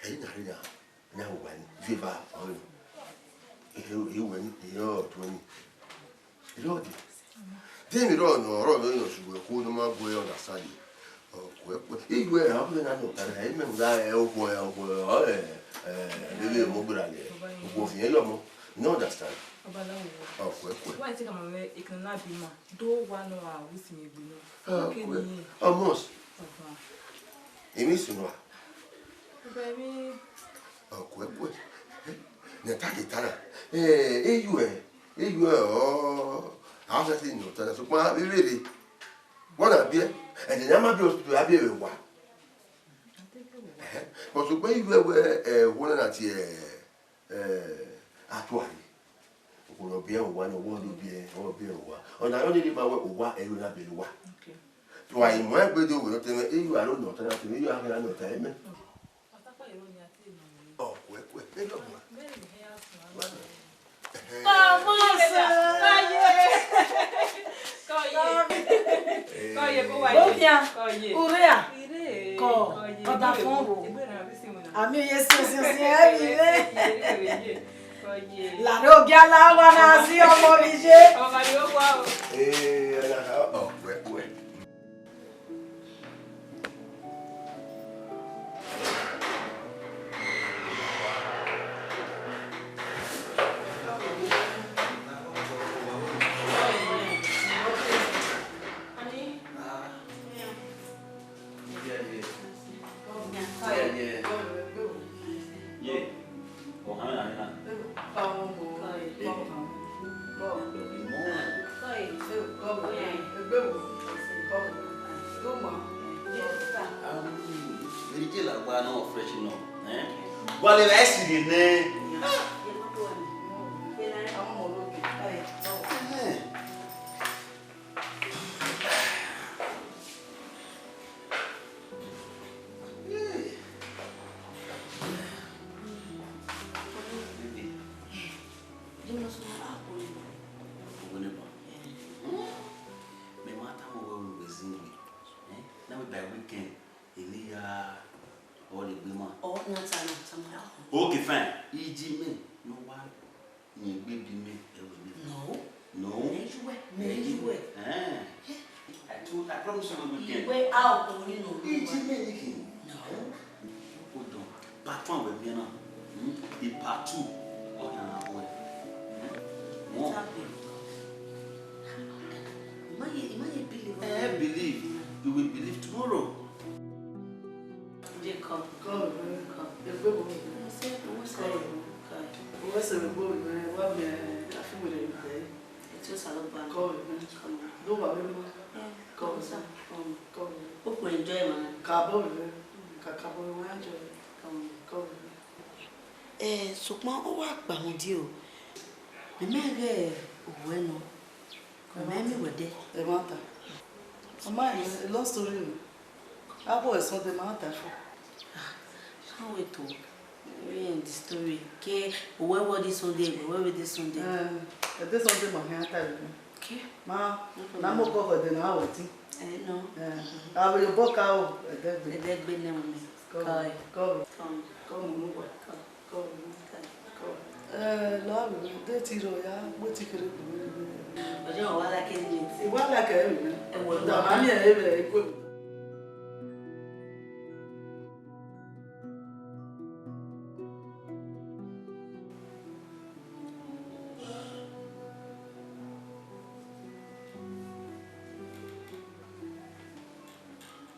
Ẹ i na rre na. Na uwa ni, vieva ọre. Ehe, ehe uwẹ ni, ehe ọtuẹ ni. Erriọ dee. De emwi rrọọ ne ọ rrọọ vbe nọ sẹ uwẹ okhuo ne ọ ma gu ẹre understand. Ọ, kue, kue. Iye uwẹ, ọ bụrụ na nọ ọta na, imẹ mu da ẹ, okhuo ẹ, okhuo ẹ, ọ, ẹ, ẹ, vbe vbe mu gberra lẹ. Okhuo fian yọ mọ. You understand? Baba, la wo. Ọ, kue, kue. Why take am away? It can be ma. Do wa no a wisi mi gbe no. Ah, okay, kue. Almost. Baba. Emwi sunu a? Baba, emwi. Ọ, kue, kue. Ne ta ke ta na. Eh, eyu ẹ, eyu ẹ, ọ, a fẹ si nọ ta na, sokpan vbe vbe rre. Wọ na biẹ, ẹdẹ ne a ma biẹ hospital, a biẹ vbe wa. Ẹhẹn. But sokpan eyu ẹ wẹ, eh, wọ na na tie, eh, atuare. Okhuo ne ọ biẹ owa, ne ọ wẹ ọ do biẹ, ọ biẹ owa. Ọna yọ dede ma wẹ owa, ẹ i ru na biẹ owa. Okay. Wa i mu egbe do wẹ nọ tẹmwẹ, eyu aro nọ ta na tẹmwẹ, eyu aro nọ ta ẹmẹ. Ọ, kue, kue, ẹ lọ gba. Wa nọ. Ẹhẹn. Kọ, mọ sẹ. Kọ ye. Kọ ye. Kọ ye, kọ ye, kọ ye, kọ ye, kọ ye. Obia. Kọ ye. Ure a? Ire. Kọ. Kọ ye. Ọdafọn ro. Egbe na bi si mu na. Ami ye si si si, ẹ bi re. Kọ ye. Lare ogia la wa na si ọmọ mi ye. Ọmọ ni o wa o. Eh, ala ha, ọ, kue, kue. Ye. Ohan na nina. Very jail agba no fresh no. Eh? Wale la esi de ne. Eh. Mẹ ma tama wẹ unu vbe zin egbe. Eh? Na wẹ by weekend, emwi ya ọ rre egbe ma. Ọ na ta na, tama ya. Okay, fine. Iji mẹ ne ọ wa yin egbe bi mẹ ẹvbo mẹ. No. No. Mẹ yuẹ, mẹ yuẹ. Eh. I told, I promise you we will get. Iwe a o ko ni no. Iji mẹ ni khin. No. Hold on. Part one wẹ miẹn na. Hmm? The part two, ọ khian na wẹ. Hmm? What happened? Ima ye, ima ye believe. Eh, believe. You will believe tomorrow. Jacob. Come. Come. Egbe bo. Mo se, mo se. Come. Come. Mo se egbe bo, wa mi, a fi wele mi. Eti Osanobua. Come. Come. Do wa mi mo. Eh, come. Come. Come. O ko enjoy ma. Ka bo mi. Ka, ka bo mi, wa enjoy. Come. Come. Eh, sokpan ọ wa kpa mu die o. Mẹ ma ghẹ Wẹ nọ, ọ ma miẹn wẹ dẹ. Ẹmwata. Ọ ma rẹn love story nọ. Avbe Sunday ma ta fo. Ah, can't wait to hear the story. Ke owẹ wẹ this Sunday, owẹ wẹ this Sunday. Eh, this Sunday ma hẹn ta vbe. Ke? Ma, na mo kọ vbe de na wẹ ti. Eh, no. Eh, a vbe yo bọ ka o, ẹdẹgbe. Ẹdẹgbe ne mi. Come, come, come, come, come. Ẹ, la vbe, de te rrọọ ya, wẹ te kherhe gbe. Ọjọ wa la ke ni. I wa la ke ni. Ẹ wọ, da ma mi ẹ vbe iko.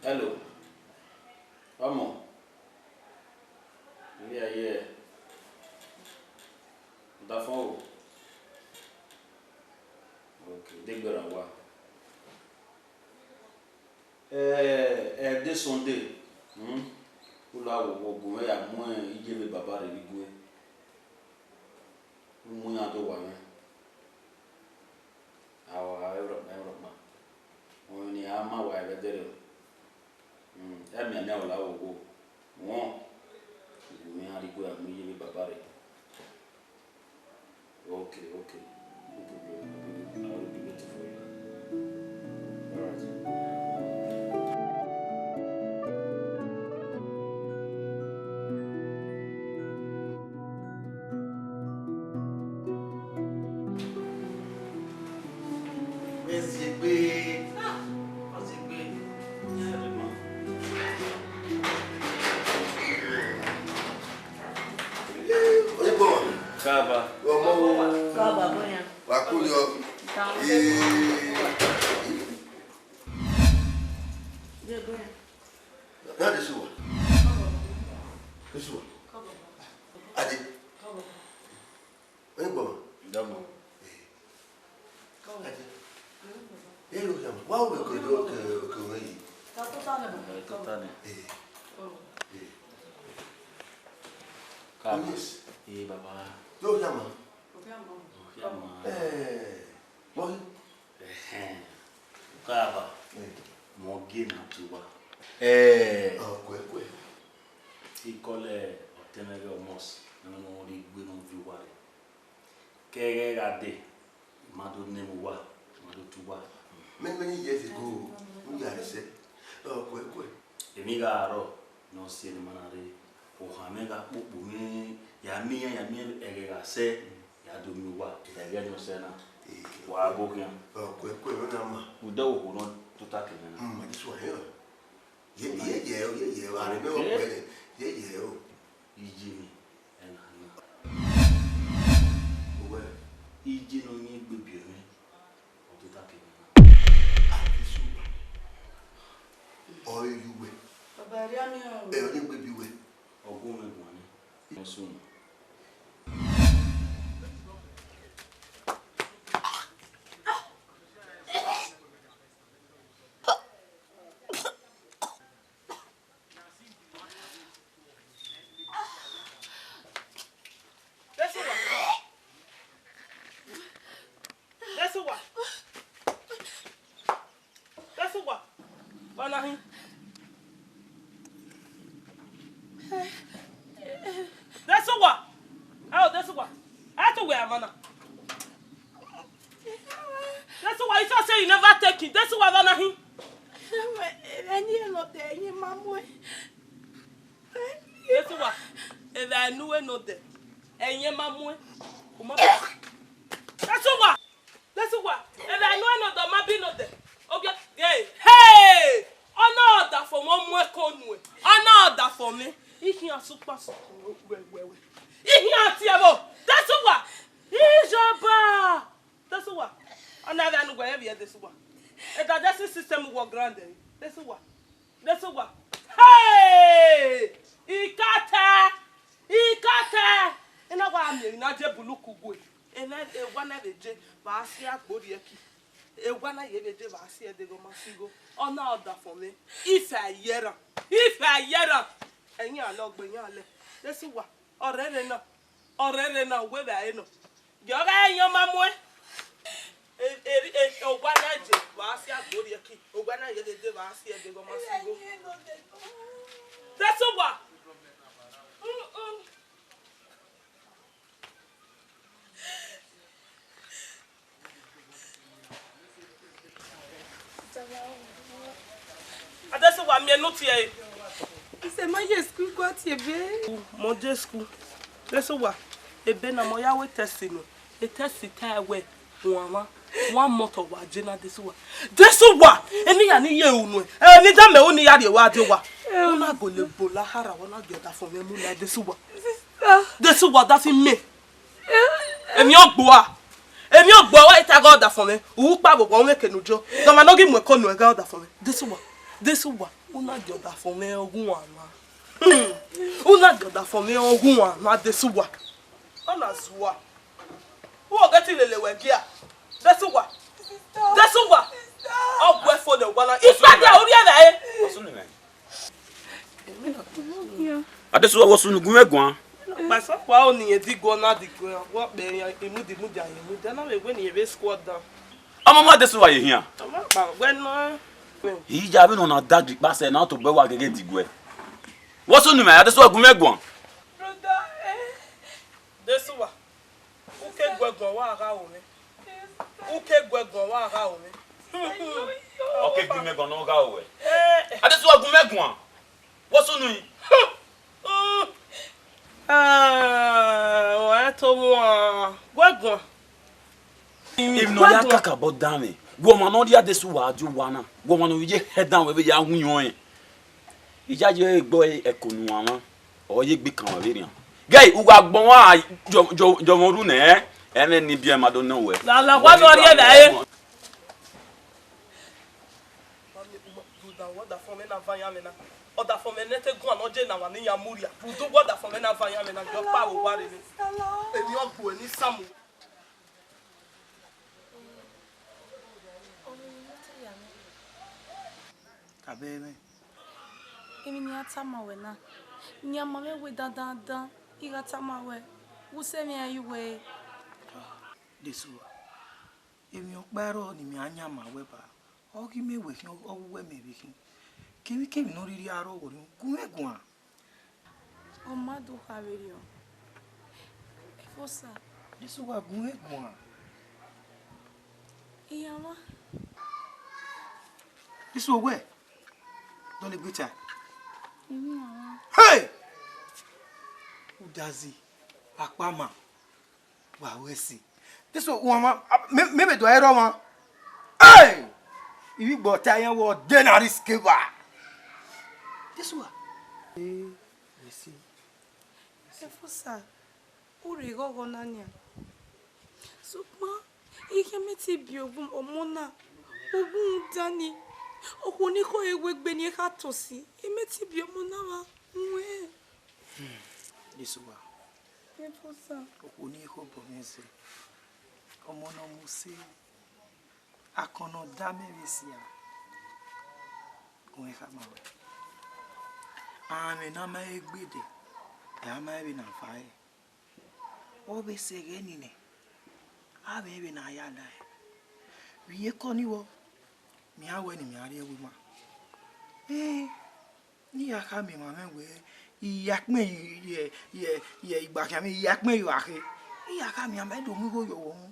Hello. Ọmọ. Iye, iye. Udafọn o. Ok, de gberra wa. Ẹ, ẹ, de Sunday, hmm? U la wo, wo gu mwẹ ya mu iye vbe baba rre vbe igue. U mu iran do wa mwẹ. A wa, a rhọkpa, a rhọkpa. Ọmọ ne a ma wa vbe ẹdẹrriọ. Hmm, ẹ miẹn nẹ ọ la wo wo. Wọ, I gu mwẹ iran rre igue, a mu iye vbe baba rre. Okay, okay. No problem. I will be waiting for you. All right. Where's Yegbe? Ah, where's Yegbe? Yeah, the man. Ebo. Kaaba. Ọmọ wo. Kaaba, bọyan. Wa kú yọ. Kaaba. Ee. Ye, bọyan. Ya de suwa. De suwa. Ade. Ebo. Dama. Ee. Ade. Ee, o ya. Wa wo ke do ke ke o yi. Ta tota ne. Ta tota ne. Ee. Ee. Kaaba. Yes. Ee, baba. Yo ya ma. Yo ya ma. Ee. Boy. Ẹhẹn. Kaaba. Ee. Mọ gie na tuwa. Ee. Ọ kuẹ kuẹ. Ikọlẹ ọtẹn mwẹ ghe Ọmọs, ne ọ rhie egbe ne ọ viọ uwa rre. Ke ẹghẹ gha dee, I ma do nẹ mwẹ uwa, I ma do tuwa. Many, many years ago, u ya rre sẹ. Ọ kuẹ kuẹ. Emwi gha rrọọ ne ọ si ne ima na rre, ohan mwẹ gha kpokpo mwẹ, ya miẹn iran, ya miẹn ẹghẹ gha sẹ, ya do miẹn uwa, ẹghẹ ni ọ sẹ na. Ee, wa bo khian. Ọ kuẹ kuẹ, ọ na ma. Udẹ okhuo ne ọ tota kẹ mwẹ na. Mm, ma di suwa hẹ. Ye, ye, ye, ye, ye, wa re me wo kuẹ, ye, ye, o. Iye mwẹ, ẹ na na. Owẹ. Iye ne ọ yin egbe biẹ mwẹ, ọ tota kẹ mwẹ na. A ti suwa. Ọ re ye uwẹ. Baba, rhia miẹn o. Ẹ, ọ yin egbe biẹ uwẹ. Ọ gu mwẹ guan nẹ. Ọ sunu. Desuwa. Desuwa. Desuwa. Vbọ na hin? Desuwa. Ao, Desuwa. A tu wẹ amọ na. Desuwa, you sure say you never take it? Desuwa, vbọ na hin? Ẹni ẹnọdẹ ẹyin ma muẹn. Desuwa, evba enu ẹnọdẹ, ẹyin ma muẹn. Desuwa, Desuwa, evba enu ẹnọdẹ, ọ ma bi nọdẹ. Ogie, hey, hey! Ọ na ọdafọn mwẹ, ọ muẹn ko nuẹn. Ọ na ọdafọn mwẹ. I khian sukpasukpa wẹ, wẹ, wẹ. I khian tie vbo. Desuwa, Ijọba. Desuwa, ọ na vbe anu wẹ vbiẹ Desuwa. Ẹdẹ Justice System wọ grand ẹre. Desuwa, Desuwa. Hey! Ikatẹ! Ikatẹ! Ena wa miẹn emwi na je buluku gue. Ena ewa na vbe je vbe a si agbo rhie ẹki. Ewa na ye vbe je vbe a si ẹdeghe ọ ma si igho. Ọ na ọdafọn mwẹ. Ife a ye erhan. Ife a ye erhan. Ẹyin alẹ ọgbe, ẹyin alẹ. Desuwa, ọ rre erha na. Ọ rre erha na, uwẹ vbe a re nọ. Yọ gha ẹyin ọ ma muẹn. A ye dede vbe a si ẹdẹ, ọ ma si igho. Desuwa. Mm-mm. Adesuwa, miẹn ne u tie ẹre. Isẹ ma ye school gua tie ebe. Mọ je school. Desuwa, ebe na mọ ya wẹ test nọ. E test ta wẹ, uan mwa, one month wa je na Desuwa. Desuwa, eni ya ni ye unu, eni da mẹ unu ya rrie wa de wa. U na gole bola hara, wa na gie ọdafọn mwẹ mu na Desuwa. Sister. Desuwa, da fi mẹ. Emwi ọgbua, emwi ọgbua wa ita ghe ọdafọn mwẹ, u kpa vbe owa, u mwẹ kene u jọ. Gama ne ọ ghi mu ẹko nuẹn ghe ọdafọn mwẹ. Desuwa, Desuwa, u na gie ọdafọn mwẹ ọghuan na. Hmm. U na gie ọdafọn mwẹ ọghuan na Desuwa. Ọ na zua. U ghe te lele wẹ gia. Desuwa. Desuwa. Ọ gu ẹfo nẹ wa na. Ikpẹdẹ, u rhie vbe ẹre. Adesuwa, wẹ sunu gu mwẹ guan. Kpasọkpa ọni rẹn diguẹ na diguẹ, wẹ kpẹ iran imudia imudia, na vbe wẹ ne irẹn vbe squat down. Ọmọ ma Adesuwa ye hian. Ọmọ kpa wẹ nọ. Iya vbe nọ na da ghi kpasẹ na tobọ wa gẹgẹ diguẹ. Wẹ sunu mẹ, Adesuwa gu mwẹ guan. Brother, eh. Desuwa. U ke gu ẹre guan, wa gha ro mwẹ. U ke gu ẹre guan, wa gha ro mwẹ. Ọ ke gu mwẹ guan ne ọ gha ro wẹ. Eh. Adesuwa, gu mwẹ guan. Wẹ sunu yi. Ah, wa to mu a. Gu ẹre guan. Emwi ne ọ ya kakabọ dan mwẹ, wẹ ọmwa ne ọ rhie Adesuwa die owa na, wẹ ọmwa ne ọ ye hẹ dan wẹ vbe ya winna ọnrẹn. Iyayi gbe ẹko ne uan mwa, ọ ye egbe kan vbe rrian. Ghẹ, u gha gbọn ọmwa jọ, jọ, jọ mwẹ ru nẹ, ẹmwẹ ni biẹ ma do nọ wẹ. Lala, wa nọ rhie vbe ẹre. Rhunmwuda ọdafọn mwẹ na va yan mwẹ na. Ọdafọn mwẹ ne te guan ne ọ je na wa ne iran mu rria. Rhunmwuda ọdafọn mwẹ na va yan mwẹ na, gie ọkpa vbe owa rre mwẹ. Emwi ọgbo ni Samu. Ọ vbe ne ọ te ya mwẹ. Kabẹ mwẹ. Emwi ne iran tama wẹ na, ne a ma mwẹ wẹ dandandan, I gha tama wẹ, vbe usẹ mwẹ iran ye uwẹ re? Desuwa, emwi ọkpa rrọọ ne imẹ a yan ma wẹ ba, ọ ghi mẹ wẹ khin, ọ wu wẹ mẹ vbe khin. Kevbikevbi ne ọ rhirhi aro wọ ni gu mwẹ guan. Ọ ma do kha vberriọ. Efosa. Desuwa, gu mwẹ guan. Iran mwa. Desuwa, wẹ dọlegbe ta. Emwi iran mwa. Hey! Udazi, akpama. Wa ru ẹse. Desuwa, uan mwa, a, mẹ, mẹ vbe do ẹre ọmwa. Hey! Ivbi igbo ta iran wẹ ọ de na risk eva. Desuwa. Ee, ẹse. Efosa, u rre ghọghọ na nian. Sokpan, ighẹ mẹ te biẹ ogun ọmọ na, ogun dan ni, okhuo ni khọe wegbe ni kha tosi, mẹ te biẹ ọmọ na vba ruẹn. Hmm, Desuwa. Efosa. Okhuo ni khobọ mwẹ zẹ. Ọmọ ne ọ mu use. Akọn ne ọ da mẹ vbe sia. Uwẹ khama wẹ. Amwẹ ne a ma he gbe dẹ, ẹ a ma he vbe ne a fa ẹre. Ọ vbe sẹ ẹghẹ nii nẹ, a vbe vbe ne a ya la ẹre. Vbe iyeke ọnii vbọ, mẹ iran wẹ ne mẹ a rrie ẹvbo ima. Ẹn, ne I ya khama emwa mwẹ wẹ, I ya kpẹn ye, ye, ye, ye igbakhian mwẹ, I ya kpẹn ye evbakhe. I ya khama iran, mẹ do mu igho ye ọvbokhan.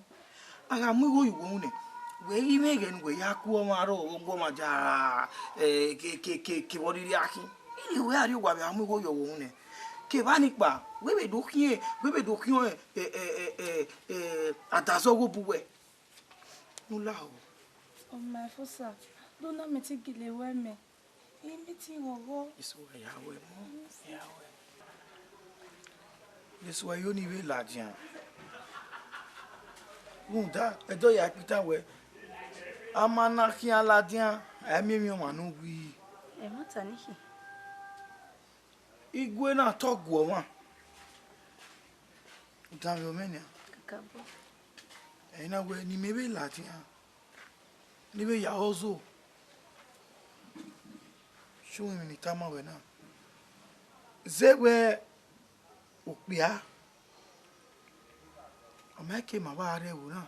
A gha mu igho ye ọvbokhan nẹ, wẹ ghi mwẹ ẹghẹ ne uwẹ ya ku ọmwa rrọọ, ọgua ọmwa dia, eh, ke, ke, ke, ke vbe ọ rhirhi gha khin. I rhie wẹ a rrie owa vbe a mu igho ye ọvbokhan nẹ. Kevba ni kpa, wẹ vbe do khian, wẹ vbe do khian, eh, eh, eh, eh, eh, adazọ ọghe obu wẹ. Ne u lahọ. Ọ ma Efosa, do na mẹ te gele ruẹ mẹ. Imiti ghọghọ. Isu wa ya wẹ mọ, ya wẹ. Isu wa yo ni vbe ladian. Rhunmwuda, ẹdẹ ọ ya kpita wẹ, a ma na khian ladian, a i miẹn emwi ọmwa ne u wi. Ẹmwata ni khin. Igue na tọ gu ọmwa. U danmwehọ mwẹ nian. Kakabọ. Ẹ i na wẹ ne imẹ vbe ladian, ne I vbe ya ho zo. Sẹ emwi ne I tama wẹ na. Zẹ wẹ okpia, ọ ma ke ma vba rre ẹvbo na,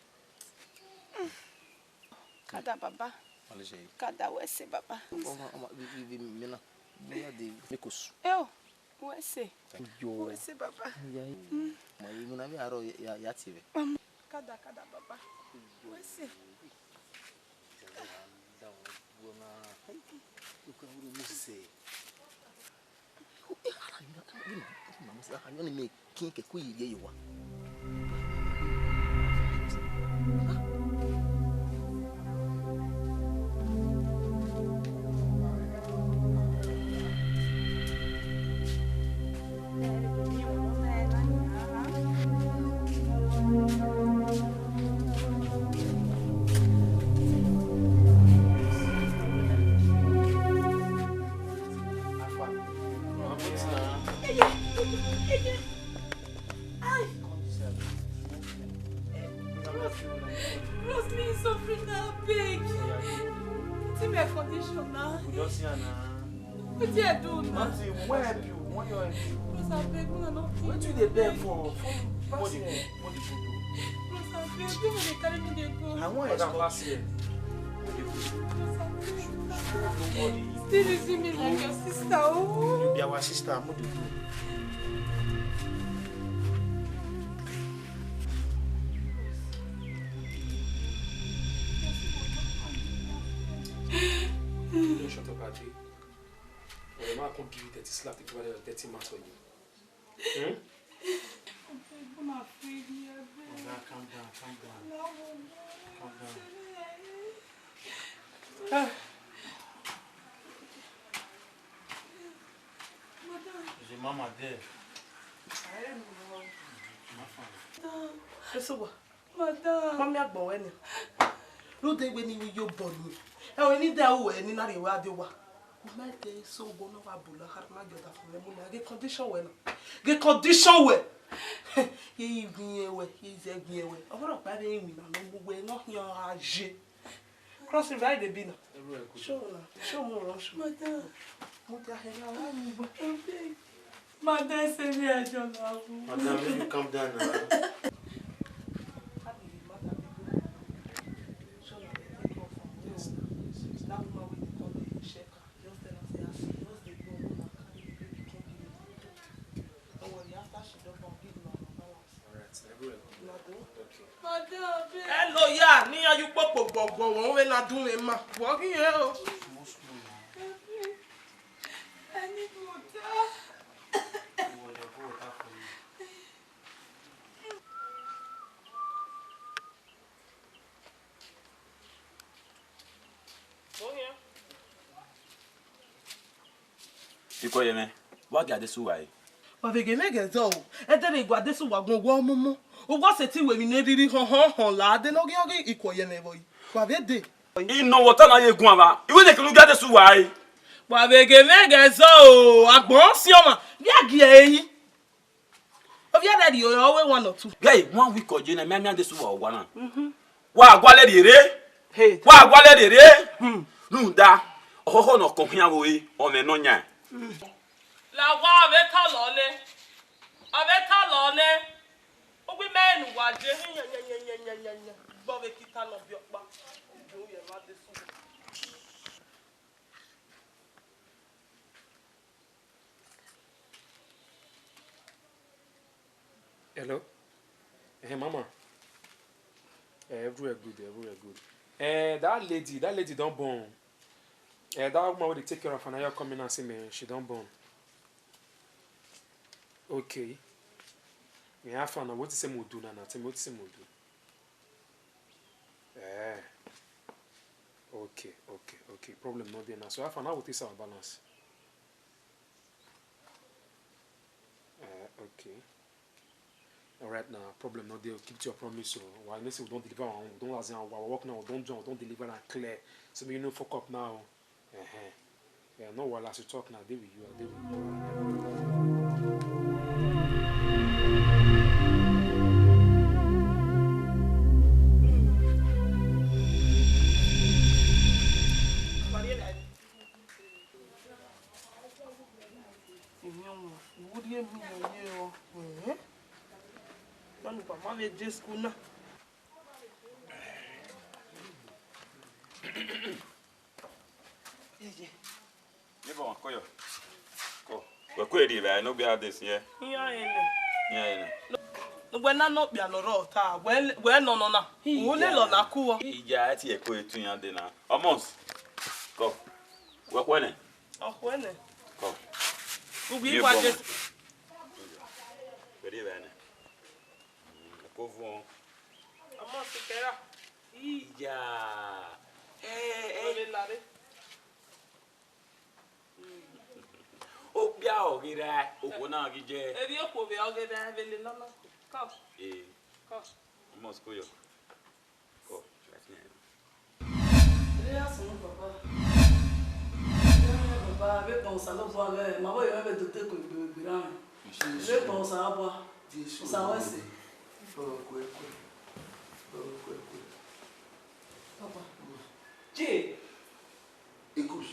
Kada, baba. Ọlẹsẹ. Kada, wẹ sẹ, baba. Ọmọ, ọmọ, bi, bi, bi, mi na. Mi na de, mi ko su. Eo, wẹ sẹ. Yo. Wẹ sẹ, baba. Ya. Mm. Ma yi mu na mi aro ya, ya, ya ti vẹ. Kada, kada, baba. Wẹ sẹ. Aye, aye. Ai! Bros, Bros, me suffering now, abeg. See my condition now. We don see am now. Wetin I do now? Nothing, we wan help you. We wan help you. Bros, abeg, una no kill me. Wetin you dey beg for? Bros, abeg, make una dey carry me dey go. I wan escort you. Bros, abeg. Don't worry. Still using me like your sister, oh. You be our sister, mo dey go. You don shut up, Ade. Or your man come give you dirty slap, take over the dirty mouth for you. Hmm? Abeg, una free me, abeg. Oga, calm down, calm down. Calm down. Ah. Madam. Is your mama there? Madam. Eso wa. Madam. Mami agbọn wẹ ni. Rode wẹ ne I vbe ye obọ ni. Ẹ wẹ ne I da ruẹ ne I na rhie ruẹ a de owa. U ma te so obọ ne ọ wa bu la, a ma gie ọdafẹn mwẹ mu na. Ghe condition wẹ na. Ghe condition wẹ. Ye I gbiẹn wẹ, ye I zẹ gbiẹn wẹ. Ọvbọrhọkpa vbe iwinna ne ọ mu wẹ ne ọ khian gha ye. Cross River, how e dey be now? Everywhere good. Show una, show me around, show. Madam. Mo ti a hẹ na wa ni gbe. Madam, say me I just love you. Madam, make you calm down now. How the matter dey go? Show una dey take off from there. Yes, yes, yes. That woman wey dey call the Sheka, just tell am say as she just dey go, una carry the baby come give me. No worry, after she don born, give una balance. All right, everywhere good. Una do? Okay. Hello, ya, ne iran ye ukpokpo gbọgbọ, wọn vbe na dun mwẹ ma. Vbe ọ ghi rẹn o? Small, small now. I need water. You want your water for you. Ikhuo ye mwẹ, wa gie Adesuwa ẹre. Wa vbe ghe mwẹ ghẹ zẹ o, ẹdẹ vbe gu Adesuwa guan, wa ọmọmọ. Uwa sẹtin ru emwi ne rhirhi họn họn họn la, de ne ọ ghi ọ ghi ikhuo ye mwẹ vbọ yi. Wa vbe dee. I nọ wẹ ọta na ye guan vba, I wẹ ne kene u gie Adesuwa ẹre. Wa vbe ghe mwẹ ghẹ zẹ o, agbọn si ọmwa, via gie ẹre yi. Ovbi ẹre rhie ọre, ọ wẹ one or two. Ghẹ one week ọ ye na, mẹ miẹn Adesuwa owa na. Wa gualọ rhie rre. He. Wa gualọ rhie rre. Hmm. Rhunmwuda, ọkhọkhọ ne ọ kọn khian vbe ore, ọ mwẹ nọ yan. La owa, ọ vbe talọ nẹ. Ọ vbe talọ nẹ. Uwu imẹ ne uwa je hin yan yan yan yan yan yan yan. Gbe ọ vbe ke I talọ biẹ ọkpa. Hello? Eh, mama. Eh, everywhere good, everywhere good. Eh, that lady, that lady don born. Eh, that woman wey dey take care of her, na ya come in and say me, she don born. Okay. Eh, how far now? Wetin say mo do now? Now tell me wetin say mo do. Eh. Okay, okay, okay. Problem no dey now. So how far now? Wetin say our balance? Eh, okay. All right now, problem no dey. Keep to your promise. So, why you know say we don deliver our own? We don, as in, our work now, we don do, we don deliver and clear. So make you no fuck up now. Uh-huh. Yeah, no wahala, as you talk now, dey with you, I dey with you. Emwi ọmọ, uwu rhie emwi ye ọ, ẹhẹn. Nanu baba vbe je school na. Ye ye. Ye baba, kọ yọ. Kọ. Wẹ kue rri evbare ne okpia dee sin ẹre. Iran rẹn nẹ. Iran rẹn nẹ. Wẹ na ne okpia ne ọ rrọọ ta, wẹ, wẹ nọ nọ na. Uwu ne lọ na ku ọ. Iya, ẹ tie ẹko etu iran dee na. Almost. Kọ. Wẹ khuẹ nẹ. Ọ khuẹ nẹ. Kọ. Ugbẹn ye wa bọ je. Wẹ rri evbare nẹ. Ẹko vuọn. Almost kẹra. Iya. Ẹ, ẹ. Wẹ vbe lare. Okpia ọ ghi ra, okhuo na ghi je. Erriọ okhuo vbe ọ ghi ra, vbe lele ọna. Kọ. Eh. Kọ. Almost kọ yọ. Kọ. Erriọ sunu, papa. Erriọ, papa, vbe kpọn Osanobua ghẹ, ma vbe yọ vbe do te ko egbe vbe gberra mwẹ. Vbe kpọn Osanobua. Jesu. Osa wẹ sẹ. Ọ kue kue. Ọ kue kue. Papa. Je. Ikus.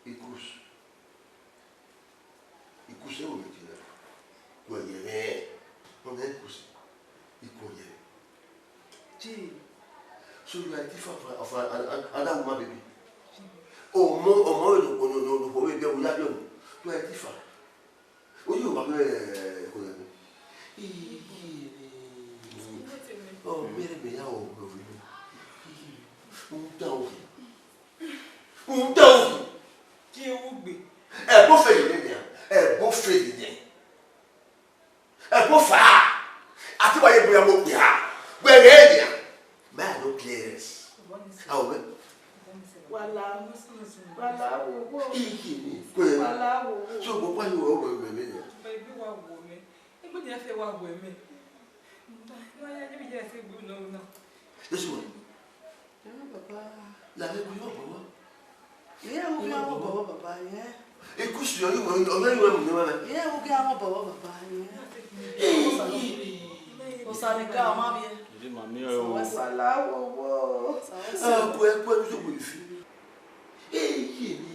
Ikus. Ikus ẹvbo mẹ tie na. Wẹ yẹ mwẹ. Ọ mwẹ ikus. Ikus yẹ. Jee. So you are different from, of an, an, an, another woman baby. Ọmọ, ọmọ rẹ lọ, lọ, lọ, lọ, lọ, lọ, lọ, lọ, you are different. Oye wa mẹ ẹko ya ni. Iye ni. Ọ mẹrẹ mẹ ya wọ wẹ ovbi mẹ. Rhunmwuda ohi. Rhunmwuda ohi. Gie wu gbe. Ẹbọ fẹ yẹ nẹ nia. Ẹbọ fẹ yẹ nẹ. Ẹbọ fa. A te wa ye bu ya mo kpia. Wẹ ghẹ nia. Ma no clearance. Awo mẹ. Wala. Wala wo wo. Iye ni. Kwe. Wala wo wo. So mo pa yo wo wo me me. Baby wa wo me. Egbe ni ẹ fẹ wa wo me. Wa ya ni bi je se gbe no na. Yesu wa. Ẹn, baba. La me ku yo baba. Iye wo fi awon baba, baba, iye. Ekusi yo, yo, yo, yo, yo, yo, yo. Iye wo fi awon baba, baba, iye. Osa ni ga, ma bi e. Mami, o. Wala wowo. Sawa, sawa. Ku ẹ, ku ẹ, ku ẹ, ku ẹ, ku ẹ. Ee, ye ni.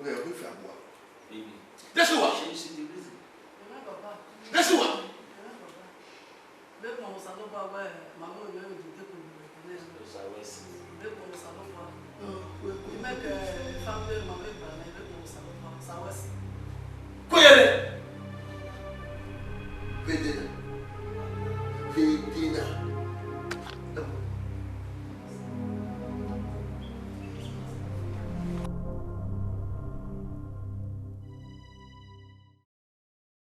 Wẹ, wẹ fi agua. Baby. That's what. She, she the reason. That's what. Vbe kpọnmwẹ Osanobua wẹ, ma mu emwi ẹvbo dede kugbe vbe ẹkẹnẹ. Osa wẹ si. Vbe kpọnmwẹ Osanobua. Imẹ kẹ